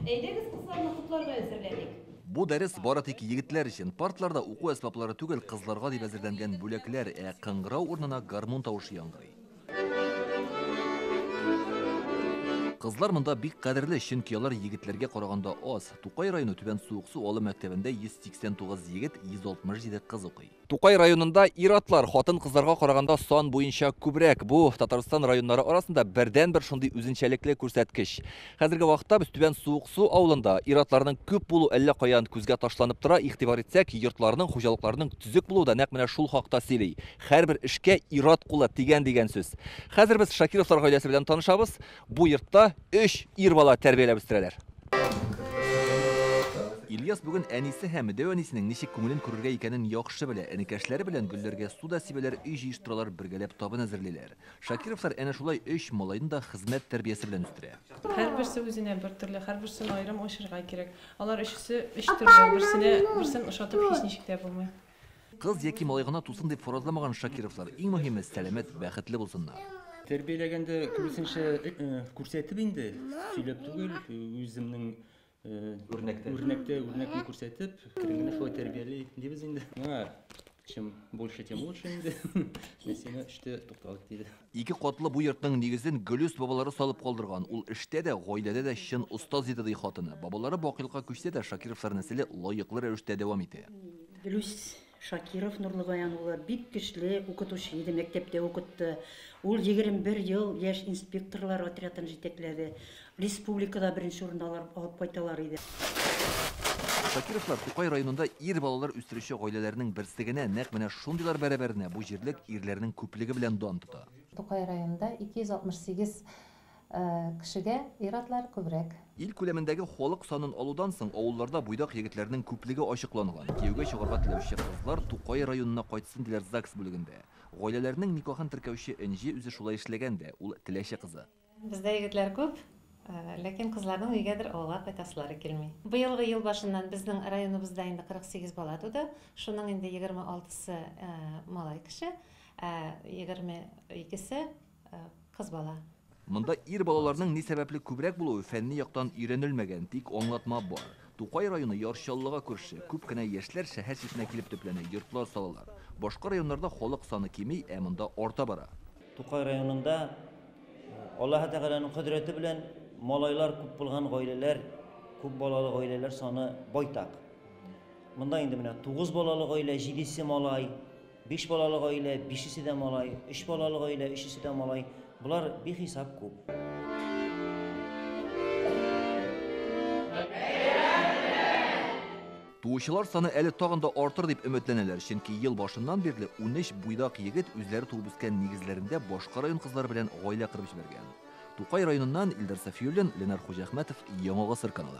Әйдәгез, кызларны котларга әзерләник. Бу дәрес бары тик егетләр өчен. Партларда уку әсбаплары түгел, кызларга дип әзерләнгән бүләкләр, ә кыңгырау урынына гармун тавышы яңгырый. Кызлар монда бик кадерле, чөнки алар егетләргә караганда аз. Тукай районы Түбән Суыксу авылы мәктәбендә 189 егет, 167 кыз укый. Тукай районында ир-атлар хатын-кызларга караганда сан буенча күбрәк. Бу Татарстан районнары арасында бердәнбер шундый үзенчәлекле күрсәткеч. Хәзерге вакытта без Түбән Суыксу авылында. Ир-атларның күп булу әллә каян күзгә ташланып тора. Игътибар итсәк, йортларның, хуҗалыкларның төзек булуы да нәкъ менә шул хакта сөйли. Һәрбер эшкә ир-ат кулы тигән дигән сүз. Хәзер без Шакировлар гаиләсе белән танышабыз. Бу йортта өч ир бала тәрбияләп үстерәләр. Ильяс бүген әнисе һәм дәү әнисенең ничек күңелен күрергә икәнен яхшы белә. Энекәшләре белән гөлләргә су да сибәләр, өй җыештыралар, бергәләп табын әзерлиләр. Шакировлар әнә шулай өч малайны да хезмәт тәрбиясе белән үстерә. Һәрберсе үзенә бер төрле, һәрберсен аерым ачырга кирәк. Алар өчесе өч төрле, берсенә берсен ошатып һич ничек тә булмый. Кыз яки малай гына тусын дип фаразламаган Шакировлар. Иң мөһиме, сәламәт, бәхетле булсыннар. Тәрбияләгәндә күбесенчә күрсәтеп инде, сөйләп түгел, үземнең Үрнәктә. Үрнәктә, үрнәкне күрсәтеп, керен генә шулай тәрбияли дибез инде. Моңа чем больше, тем лучше инде. Нәрсәне эштә тукталык диде. Ике катлы бу йортның нигезен Гөлүс бабалары салып калдырган. Ул эштә дә, гаиләдә дә чын остаз иде, ди хатыны. Бабалары бакыйлыкка күчсә дә, Шакировлар нәселе лаеклы рәвештә дәвам итә. Гөлүс Шакиров Нурлыгаян улы бик көчле укытучы иде, мәктәптә укытты. Ул 21 ел яшь инспекторлар отрядын җитәкләде. Республикада беренче урын алып кайталар иде. Шакировлар Тукай районында ир балалар үстерүче гаиләләрнең берсе генә. Нәкъ менә шундыйлар бәрабәренә бу җирлек ирләрнең күплеге белән дан тота. Тукай районында 268 кешегә ир-атлар күбрәк. Ил күләмендәге халык санын алудан соң авылларда буйдак егетләрнең күплеге ачыкланган. Кияүгә чыгарга теләүче кызлар Тукай районына кайтсын диләр ЗАГС бүлегендә. Гаиләләрнең никахын теркәүче Энҗе үзе шулай эшләгән дә, ул Теләче кызы. Бездә егетләр күп, ләкин кызларның өйгәдер авылга кайтасылары килми. Быелгы ел башыннан безнең районыбызда инде 48 бала туды. Шуның инде 26-сы малай кеше, ә 22-се кыз бала. Монда ир балаларның ни сәбәпле күбрәк булуы фәнни яктан өйрәнелмәгән, тик аңлатма бар. Тукай районы Яр Чаллыга күрше. Күп кенә яшьләр шәһәр читенә килеп төпләнә, йортлар салалар. Башка районнарда халык саны кими, ә монда арта бара. Тукай районында Аллаһы Тәгаләнең кодрәте белән малайлар күп булган гаиләләр, күп балалы гаиләләр саны байтак. Монда инде менә 9 балалы гаилә, 7-се малай, 5 балалы гаилә, 5-се дә малай, 3 балалы гаилә, 3-се дә малай. Болар бихисап күп. Туучылар саны әле тагын да артыр дип өметләнәләр, чөнки ел башыннан бирле 13 буйдак егет үзләре туып үскән нигезләрендә башка район кызлары белән гаилә корып җибәргән. Тукай районыннан Илдар Сафиуллин, Ленар Хуҗахмәтов, Яңа Гасыр каналы.